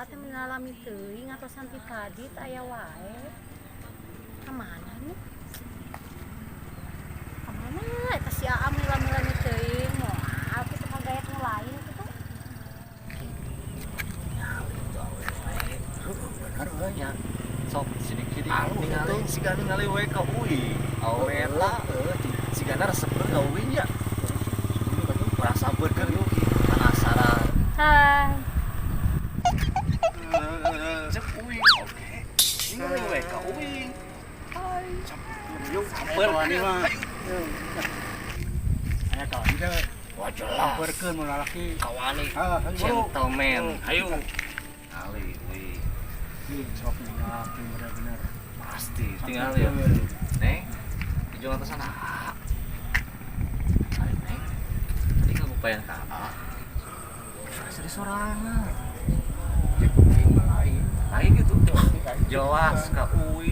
Aa teh meni lami teuing atosan ti tadi teu aya wae. Ka mana nih? Ka mana eta si Aa meni lami-lami teuing? Moal kitu kagayak nu lain kitu. Bener euy. Nya. Sok sidik-sidik Alus ningali atuh. siga ningali we ka uing. Awewe eta sigana resep ka uing nya. Urang sampeurkeun yuk, penasaran. Hai. Cek uing. Oke. Ningali we ka uing. Hai. Yuk Sampeurkeun sampeurkeun mah. Ayo. Aya kawan teh. Wah, jelas. Sampeurkeun mun lalaki. Kawani. Ah, ayo. Gentleman. Ayo. Ali, wih. Ih, sok ningali bener-bener. Pasti tinggal ya. Neng, dijual atas sana. Ayo, Neng. Tadi kamu pengen ke apa? Serius sorangan. Cek uing mah lain. Lain gitu. Jelas ka uing.